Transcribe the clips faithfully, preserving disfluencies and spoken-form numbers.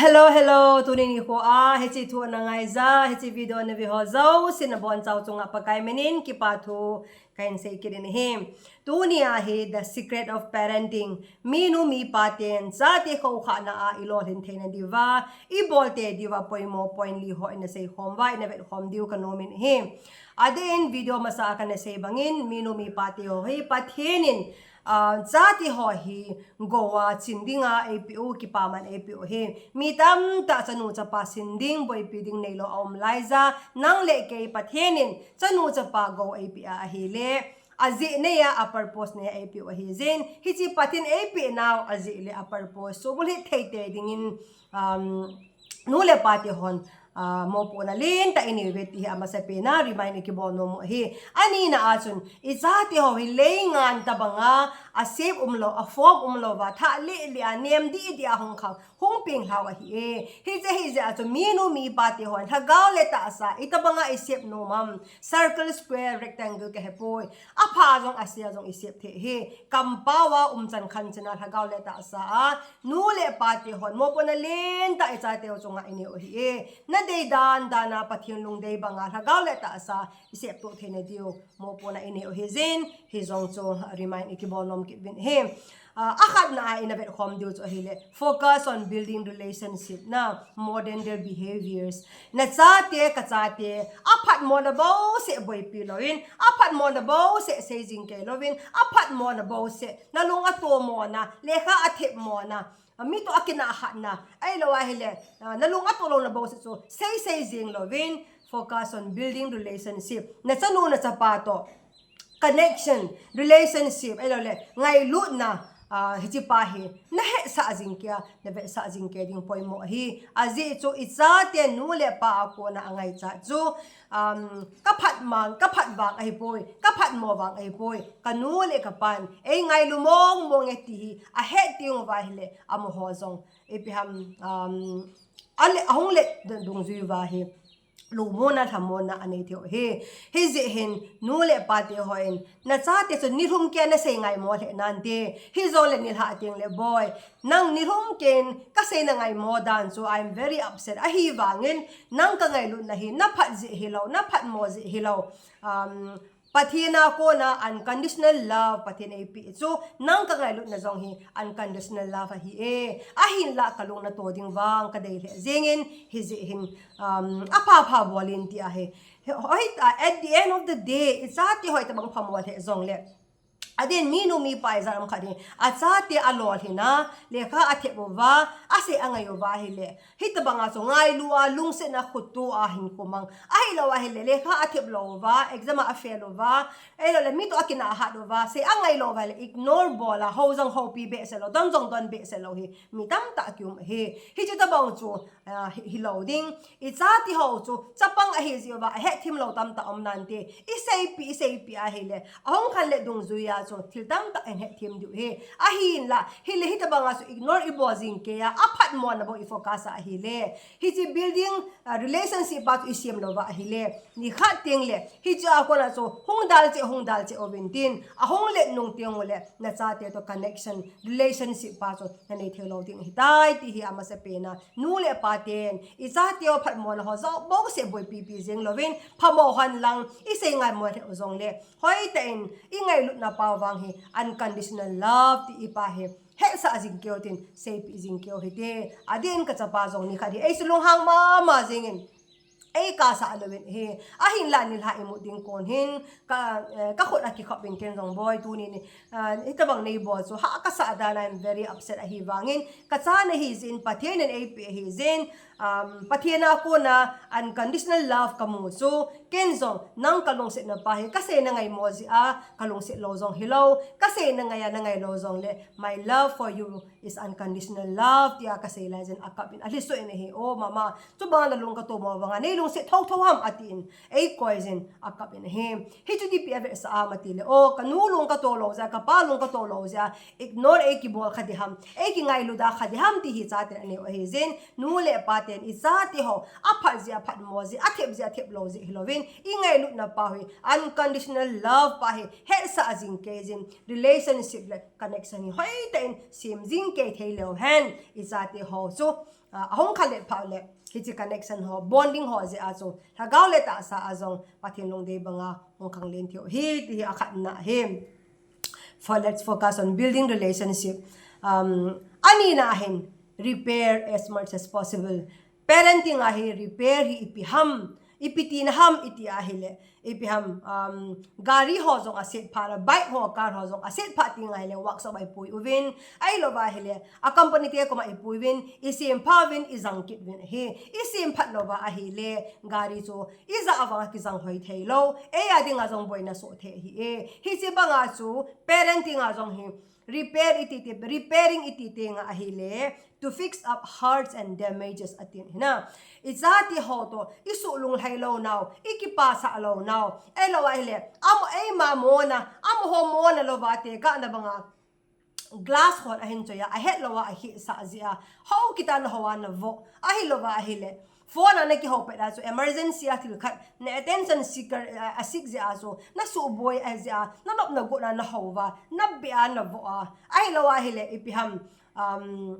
Hello, hello, tuni nikho a hiche thu ana ngaija, hiche video ana ve ho jousen abonchauva chunga Pakai minin kipa thu kahin sei kit in ahi. Tuni a hi The Secret of Parenting, minu mipa ten chate khoukhah na a ilolhin theina diuva, ibol tei diuva poimo point li ho ina seikhom uva, ina vetkhom diu kanom in ahi. Adeh in video masa a kana sei bangin, minu mipa teho hi Pathen in, ah, chate ho hi gou a chin dinga eipeh u, kipaman eipeh u ahi. Mi tamtah chanu chapa sin ding, boipi ding neilou aum laija, nang le kei Pathen in chanu chapa gou eipeh a ahile, ajeh nei a, apurpose nei a eipeh u ahi jin. Hiche Pathen eipeh nau ajeh le apurpose chu bulhit thei tei dingin, um, nu le pa tehon, ah, mopohna lentah inei uve ti hi amasapen a remind ikibol nom u ahi. Anina a chun, icha teho hi leingan tobanga, a shape umlou, a form umlouva, thah lele a, nem didi a hung khang, hung penglhau ahi e. Hiche hijeh a chu minu mipa tehon lhagao le tahsa itobanga i shape nom am, circle, square, rectangle kahepoi. Apha jong, asea jong i shape thei ahi. Kampao a umchan khanchana lhagao le tahsa a nu le pa tehon mopohna lentah icha teu chunga inei u ahi e. Nadei dan dan a Pathen lungdei banga lhagao le tahsa i shape to theina diu mopohna inei u ahi jin, hijong chu remind ikibol nom kit uvin ahi. Ah, akhatna a ina vetkhom diu chu ahile, focus on building relationship na, more than their behaviors. Nachate, kachate, aphatmona bouseh boipi louvin, aphatmona bouseh seijing kei louvin, aphatmona bouseh, nalung atomona, lekha athepmona, ah, mi toh akinah hatna, ahilou ahile, ah, nalung atoh louna bouseh chu sei seijing louvin, focus on building relationship. Nachanu nachapa toh connection, relationship, ahilouleh ngailutna, ah, hichepa hi nahetsah jing kei a, navetsah jing kei ding poimo ahi. Ajeh chu ichate nu le pa a kona angaichat chu, um, kaphat mang, kaphat vang ahipoi, kaphatmo vang ahipoi. Kanu le kapan eingailu mong mong e ti hi ahet teng uva ahile, amaho jong ipi ham, um, ale, ahung let dungjui uva hi lungmonna, lhamonna anei thei u ahi. Hijeh hin nu le pa tehon, nachate chu nilhum keiya nasei ngaimo lheh nante. Hijongle nilhah tengle, boi, nang nilhum keiyin kasei nangaimo dan chu, I'm very upset. Ahivangin nang kangailutna hi naphat jeh hilou, naphatmo jeh hilou. Um, Pathen a kona unconditional love Pathen eipeh chu, nang kangailutna jong hi unconditional love ahi e. Ahinlah kalung nato ding vang kadei lheh jengin, hijeh hin, um, apha pha bol in ti ahi. Hi, hoi, at the end of the day, ichate hoi tabang phamo lheh jongle, adeh in minu mipa ijat ham khat hi, achate alolhin a, lekha athep uva, asei angai uva ahile, hitabanga chu ngailu a, lungsetna khutu a hin kumang. Ahilou ahile, lekha athep lou uva, exam a afail uva, ahilouleh mi toh akinah hat uva, sei angai lou uva ahile, ignore bol a, hou jong houpi behseh lou, don jong don behseh lou hi mi tamtah kium ahi. Hiche tabang chu, ah, hi, hilou ding. Icha teho chu chapang ahi jeh uva ahethem lou tamtah um nante. Iseipi, iseipi ahile, ahung khan le dungjui a chu thil tamtah in hethem diu ahi. Ahinlah, hile hitabanga chu ignore ibol jing keiya, aphatmona bou ifocus a ahile, hiche building, ah, relationship a chu isem louva ahile, nikhat tengle hiche a kona chu hung dal cheh, hung dal cheh uvin tin, ahung let nung tengule nachate toh connection, relationship pa chu nanei thei lou ding ahitai ti hi amasapen a nu le pa ten icha teu phatmona ho jao bouseh boipipi jeng louvin, phamo henlang, isei ngaimo lheh u jongle, hoitah in ingailutna pau vang hi unconditional love ti ipa hi hetsah jing keiu tin, seipeh jing keiu hite. Adeh in kachapa jong nikhat hi eisei lunghang mama jengin, eikasah louvin ahi. Ahinlah nilhah imut ding kon hin, ka, eh, kakhut akikhop in ken jong, boi, tuni ni, ah, hitabang neibol chu hah kasah dan a, I'm very upset ahivangin, kacha nahi jeh in, Pathen in eipeh ahi jeh in, um, Pathen a kona unconditional love kamu chu, ken jong nang kalungsetna pa hi kasei nangaimo jeh a kalungset lou jong hilou, kasei nangai a nangai lou jongle, my love for you is unconditional love, tia kasei lai jeh in akap in, alhiso in ahi, o mama, chubanga nalung katomo vanga nei lungset thotho ham atin, eikoi jin akap in ahi. Hichu ipi avetsah ham atile, o, kanu lung kato lou jeh a, kapa lung kato lou jeh a, ignore eikibol kha ding ham, eikingailut kha ding ham ti hi chaten anei u ahi jin, nu le paten ichate ho aphat jeh aphatmo jeh, athep jeh athep lou jeh hilouvin, ingailutna pa hi, unconditional love pa hi hetsah jing kei jin, relationship le connection hi hoitah in sem jing kei thei leu hen, ichate ho chu, ah, ahung khalet phat le, hiche connection ho, bonding ho jeh a chu, lhagao le tahsa a jong Pathen lungdei banga hung khanglen thei u ahi, ti hi akhatna ahi. For let's focus on building relationship. Um, anina hin, repair as much as possible. Parenting a hi repair hi ipi ham, ipi tina ham iti ahile, ipi ham, um, gari ho jong aset phat le, bike ho, car ho jong aset phat teng ahile, workshop a ipui uvin, ahilouva ahile, a company te koma ipui uvin, isem phat uvin, ijang kit uvin ahi, isem phat louva ahile, gari chu ija vanga kijang hoi thei lou, eia dinga jong boina soh thei ahi e. Hiche banga chu, parenting a jong hi, repair iti ti, repairing iti teng ahile, to fix up hurts and damages atin ahi na. Ichate ho toh, isuh lunglhai lou nau, ikipasah lou nau, ahilou ahile, amo, eima mona, amaho mona louva tekahna banga glass hon ahin choi a, ahet louva ahetsah jeh a, hou kit a naho a navoh, ahilouva ahile, phone a nakihou pet a chu emergency a thil khat, na attention seeker, a, a seek jeh a chu, nasuhboi a jeh a, nanop nagot a nahou uva, nabeh a navoh a, ahilou ahile, ipi ham, um,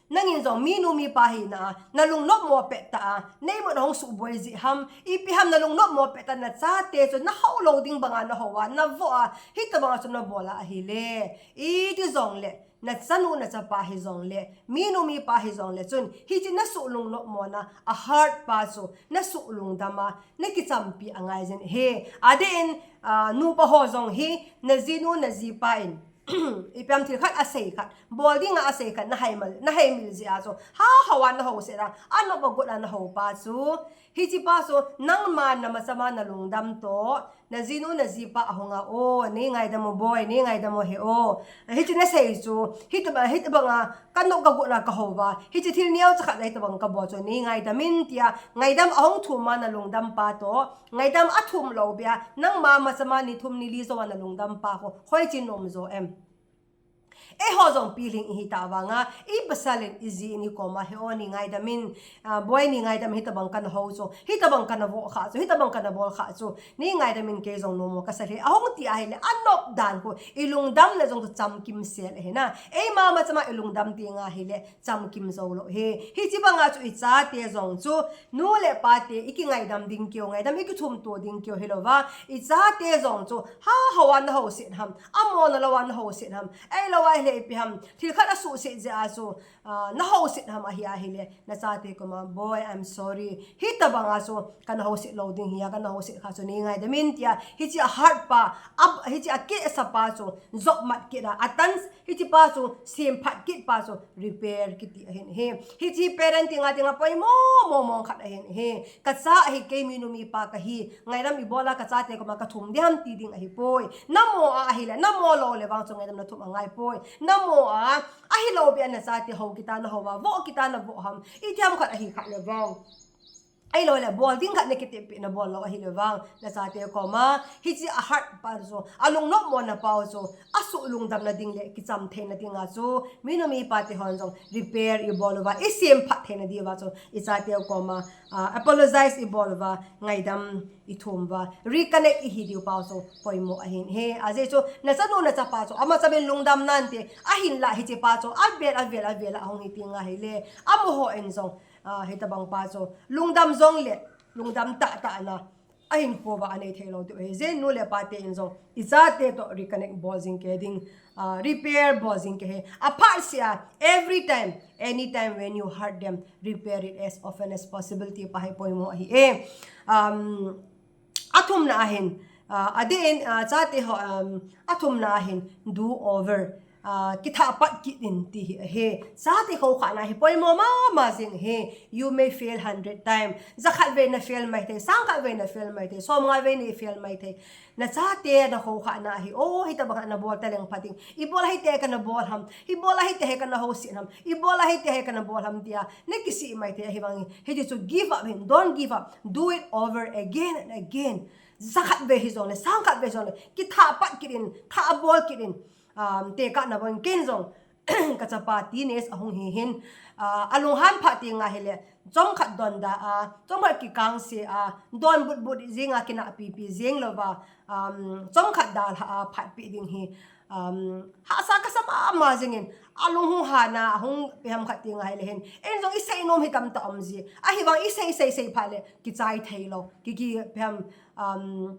nangin jong minu mipa hina a, nalung nopmo pet tah a, neimut ahung suhboi jeh ham, ipi ham nalung nopmo pet tah a nachate chu nahou lou ding banga nahou a, navoh a, hitobanga chu nabol a ahile, iti jongle, nachanu nachapa hijongle, minu mipa hijongle chun, hiche nasuh lung nopmona, a hurt pa chu, nasuh lungdam a, nakichampi angai jin ahi. Adeh in, ah, nupa ho jong hi, najinu najipa in, ipi ham thil khat asei khat, bol dinga asei khat, naheimil, naheimil jeh a chu, hahou a nahou set a, anop agot a nahou pa chu, hiche pa chu, nangma namachama nalungdam toh, najinu najipa ahung a, o, neingaidam u boi, neingaidam u he o. Hiche nasei chu, hitobang, hitobanga, kanop kagot a kahou uva, hiche thil neocha khat a hitobang kabol chu, neingaidam in tia, ngaidam ahung thum a nalungdam pa toh, ngaidam athum lou beh a, nangma machama ni thum ni li jou a nalungdam pa kho, hoiche nom jo em? Eiho jong pilhing ihi tah vanga, ipasal in iji in ikoma he o neingaidam in, ah, boi neingaidam in hitobang kana hou chu, hitobang kana voh kha chu, hitobang kana bol kha chu, neingaidam in kei jong nom mo kasa lheh, ahung ti ahile, anop dan khu, ilungdam le jong chu chamkim sel ahi na, eima machama ilungdam teng ahile, chamkim jou lou ahi. Hiche banga chu ichate jong chu, nu le pate ikingaidam ding keu, ngaidam ikithum to ding keu hilouva, ichate jong chu, hahou a nahou set ham, amona lou a nahou set ham, ahilou ahile ipi ham, thil khat asuhset jeh a chu, ah, nahou set ham ahi ahile, nachate koma, boi, I'm sorry. Hitobanga chu, kana hou set lou ding hi a, kana hou set kha chu, neingaidam in tia, hiche a hurt pa, a, hiche akehsa pa chu, jopmat kit a, atan Hiche pa chu, semphat kit pa chu, repair kiti ahin ahi. Hiche parenting a dinga poimo, mo mong khat ahin ahi. Kacha ahi kei minu mipa kahi. Ngaidam ibol a kachate koma kathum ding ham ti ding ahipoi. Namo a ahile, namo lou le vang chu ngaidam nathum angai poi. Namo a, ahilou beh a nachate hou kit a nahou a, voh kit a navoh ham. Itiham khat ahi kha le vang. Ahilou le, bol ding khat nakitepna bol lou ahile vang, nachate koma, hiche a hurt pa chu, alung nopmona pa chu, asuh lungdamna ding le, kicham theina dinga chu, minu mipa te hon jong, repair ibol uva, isemphat theina diuva chu, ichate koma, ah, apologize ibol uva, ngaidam ithum uva, reconnect ihi diu pa chu, poimo ahin ahi. Ajeh chu, nachanu nachapa chu, amacham in lungdam nante, ahinlah hiche pa chu, avel, avel, avel a hung hi ding ahile, amaho in jong, Ah, hitobang pa chu lungdam jong le, lungdam tahtah na, ahin kho uva anei thei lou diu ahi. Jeh in nu le pa te in jong, ichate toh reconnect bol jing kei ding, ah, repair bol jing kei ahi. Aphat sea, every time, anytime when you hurt them, repair it as often as possible ti pa hi poimo ahi e. Um, athumna ahin, ah, adeh in, ah, chate ho, um, athumna ahin, do over. Ah, kithah pat kit in ti hi ahi. Chate khoukhah na hi poimo mama jing ahi. You may fail hundred time. Jakhat vei na fail mai thei, sangkhat vei na fail mai thei, somnga vei na fail mai thei. Na chate na khoukhah na hi, oh, hitabang na bol taleng phating. Ibola hiti hi kana bol ham. Ibola hiti hi kana housen ham. Ibola hiti hi kana bol ham tia na kisih mai thei ahi vang. Hiti chu give up hin, don't give up. Do it over again and again. Jakhat vei hijongle, sangkhat vei jongle, kithah pat kit in, thah bol kit in. Um, tekah na bang ken jong, ka chapa teenage ahung hi hin, ah, alunghan phat teng ahile, chomkhat donda a, chomkhat kikangse a, donbut but jing a, kinah pipi jing louva, um, chomkhat dalha a phatpi ding hi, um, hahsa kasa mama jingin, alung hung hana, ahung peham khat teng ahile hin, en jong isei nom hitam ta um ji, ahivang isei, sei, sei phat le, kichai thei lou, ki, ki, peham, um,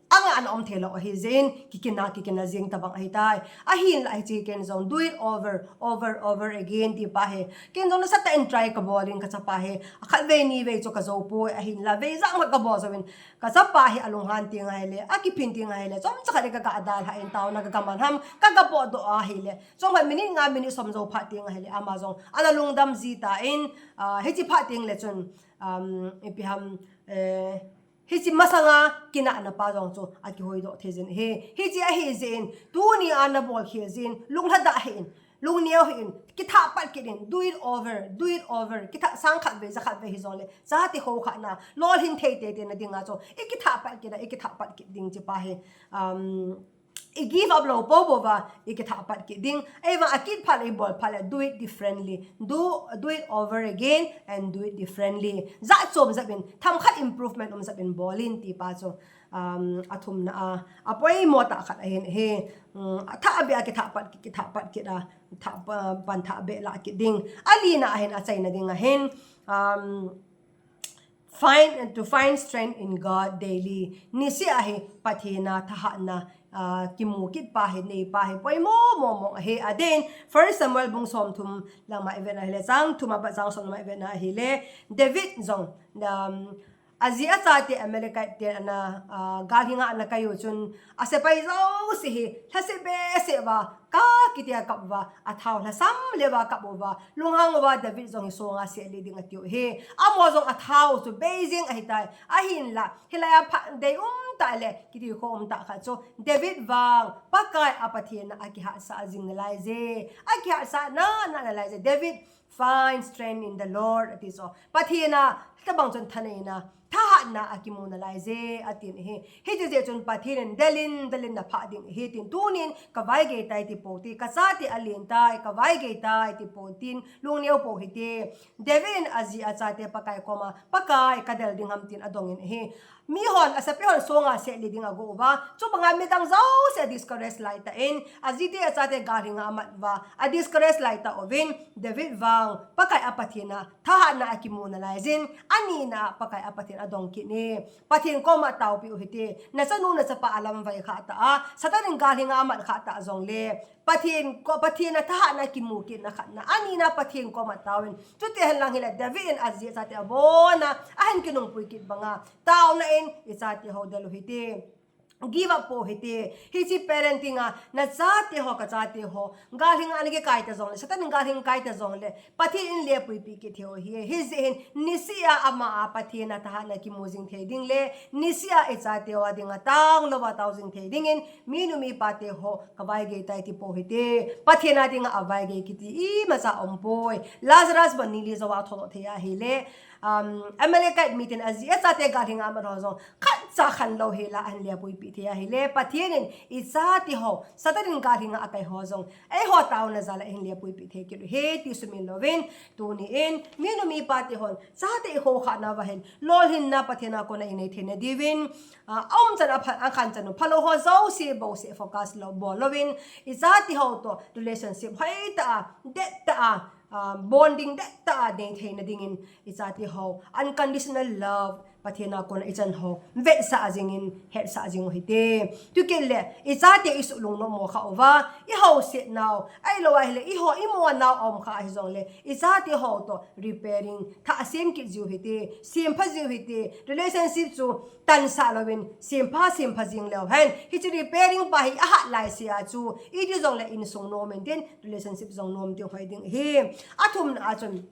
anga ana um thei lou ahi jin, kikina, kikina jing tabang ahitai. Ahinla hiche ken jong, do it over, over, over again, ti pa hi. Ken jong nasatah in try kabol in ka chapa hi. Akhat vei ni vei chu kajou poi, ahinla vei jang khat kabol jouvin. Ka chapa hi alunghan teng ahile, akiphin teng ahile, chomcha khat in kaga dalha in taona kaga man ham, kaga potdoh ahile. Chomkhat minute nga minute som jou phat teng ahile, ama jong, ana lungdam ji tan, ah, hiche phat teng le chun, um, ipi ham, eh, Hiche masanga kinahna pa jong chu akihoidoh thei jin ahi. Hiche ahi jin, tuni a nabol khel jin, lunglhadah hih in, lungneo hih in, kithah pat kit in, do it over, do it over, kithah sangkhat vei, jakhat vei hijongle, chate khoukhah na, lolhin thei teitei na dinga chu, ikithah pat kit a, ikithah pat kit ding ti pa hi, um, i give up lou popo va, ikithah pat kit ding. Ahivang akit phat le, ibol phat le, do it differently. Do, do it over again and do it differently. Jat chom jat in, themkhat improvement um jat in bol in ti pa chu, um, athumna a, apoimo tah khat ahin ahi. Um, athah a beh a kithah pat kit, kithah pat kit a, thah pa, pan thah beh lah kit ding. Alina ahin, achaina ding ahin, um, Find, to find strength in God daily. Niseh a hi Pathen a thahatna, ah, kimu kit pa hi, nei pa hi, poimo mo mo ahi. Adin, First Samuel bung somthum lang ma ivet na ahile, chang thum apat chang som lang ma ivet na ahile, David jong, um, aji achate Amalekite ten ana, ah, galhinga ana kai u chun, asepai jouse hi, lhase behseh uva, ka kiti a kap uva, athao lhasam leuva kap uva, lunghang uva David jong hi songa seh lih ding atiu hi. Amaho jong athao chu bei jing ahitai. Ahinla, hilai a phat dei um tah le, kiti kho um tah khat chu, David vang, Pakai a Pathen a akihatsah jing nalai je. Akihatsah na, na nalai je. David, find strength in the Lord, ati chu. Pathen a, tabang chun thaneina, thahatna akimu nalai je, atin ahi. Hiti jeh chun Pathen in delin, delin naphah ding ahi tin. Tunin, kavaigei tai ti pou te, kachate alen tai, kavaigei tai ti pou tin, lungneo pou hite. David in aji achate Pakai koma, Pakai kadel ding ham tin adongin ahi. Mihon, asepai hon songa seh lih ding ago uva, chubanga midang jouse adiscourage laitah in, ajite achate galhinga amat uva, adiscourage laitah uvin, David vang, Pakai a Pathen a, thahatna akimu nalai jin, anina Pakai a Pathen adong kit in, Pathen koma taopi u hite, nachanu nachapa alamvai khah tah a, Satan in galhinga amat khah tah jongle, Pathen ko, Pathen a thahatna kimu kitna khatna. Anina Pathen koma taovin. Chuti henlang hile David in aji achate abona, ahin kinungpui kit banga, taona in ichate ho del u hite. Give up pou hite. Hiche parenting a, nachate ho, kachate ho, galhinga ana kikai ta jongle, Satan in galhing kai ta jongle, Pathen in lepuipi kit thei u ahi. Hijeh hin, niseh a ama a Pathen a thahatna kimu jing thei ding le, niseh a ichate ho a dinga tao louva tao jing thei dingin, minu mipa te ho, kavaigei tai ti pou hite. Pathen a dinga avaigei kiti imacha umpoi. Lazarus bou ni li jouva athodoh thei ahile, um, Amalekite miten aji achate galhinga amat ho jong, khatcha khanlou hela ahin lepuipi thei ahile, Pathen in ichate ho, Satan in galhinga akai ho jong, eiho taona jal a ahin lepuipi thei kit u ahi ti sumil louvin, tunin, minu mipa te hon, chate ikhoukhah nauva hin, lolhinna Pathen a kona inei theina diuvin, ah, aumchan apha, akhanchan u phalou ho jouse bouseh focus lou, bol louvin, ichate ho toh relationship hoitah a, dettah a, ah, bonding dettah a nei theina dingin, ichate ho unconditional love, Pathen a kona ichan ho vetsah jingin, hetsah jing u hite. Chukit le, ichate isuh lungnom mo kha uva, ihouset nau, ahilou ahile, iho, imo nau aum kha ahi jongle, ichate ho toh repairing, thah sem kit jiu hite, sempha jiu hite, relationship chu tansah louvin, sempha, sempha jing leu hen. Hiche repairing pa hi ahat laisea chu, iti jongle insung nom intin, relationship jong nom ding hoi ding ahi. Athumna a chun,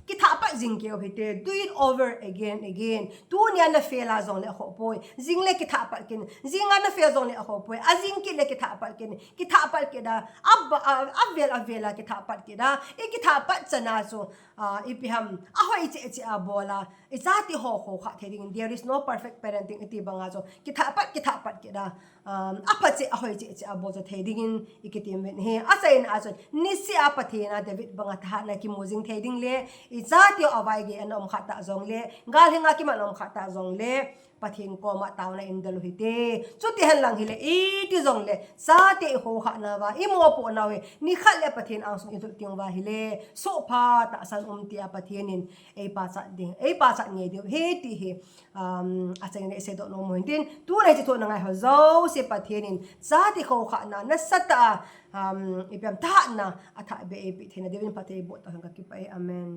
kithahpat jing keu hite, do it over again, again. Tunia na fail a jongle akhoh poi. Jing le kithahpat kit in. Jing a na fail jongle akhoh poi. Ajing kit le kithahpat kit in. Kithahpat kit a. Aba, a, avel, avel a kithahpat kit a. Ikithahpat chan a chu, a, ipi ham, ahoi cheh cheh a bol a, ichate ho khoukhah thei dingin, there is no perfect parenting iti banga chu, kithahpat, kithahpat kit a. Um, apha cheh, ahoi cheh cheh a bol chu thei dingin ikitem uvin ahi. Achaina a chun, niseh a Pathen a David banga thahatna kimu jing thei ding le, ichate ho avaigei a na um kha ta jongle, galhenga kiman um kha ta jongle, Pathen koma taona in del u hite. Chuti henlang hile, iti jongle, chate ikhoukhah nauva, imopoh nau hi, nikhat le Pathen angsung ilut teng uva hile, sohpha tahsan um tia Pathen in eipachat ding, eipachat ngei diu ahi ti hi, um, achaina a iseidoh nom u hintin, tuna hiche thu na ngai ho jouse Pathen in chate khoukhahna nasatah a, um, ipi ham thahatna athah beh eipeh theina diuvin phatthei eiboh tauhen, kakipah e. Amen.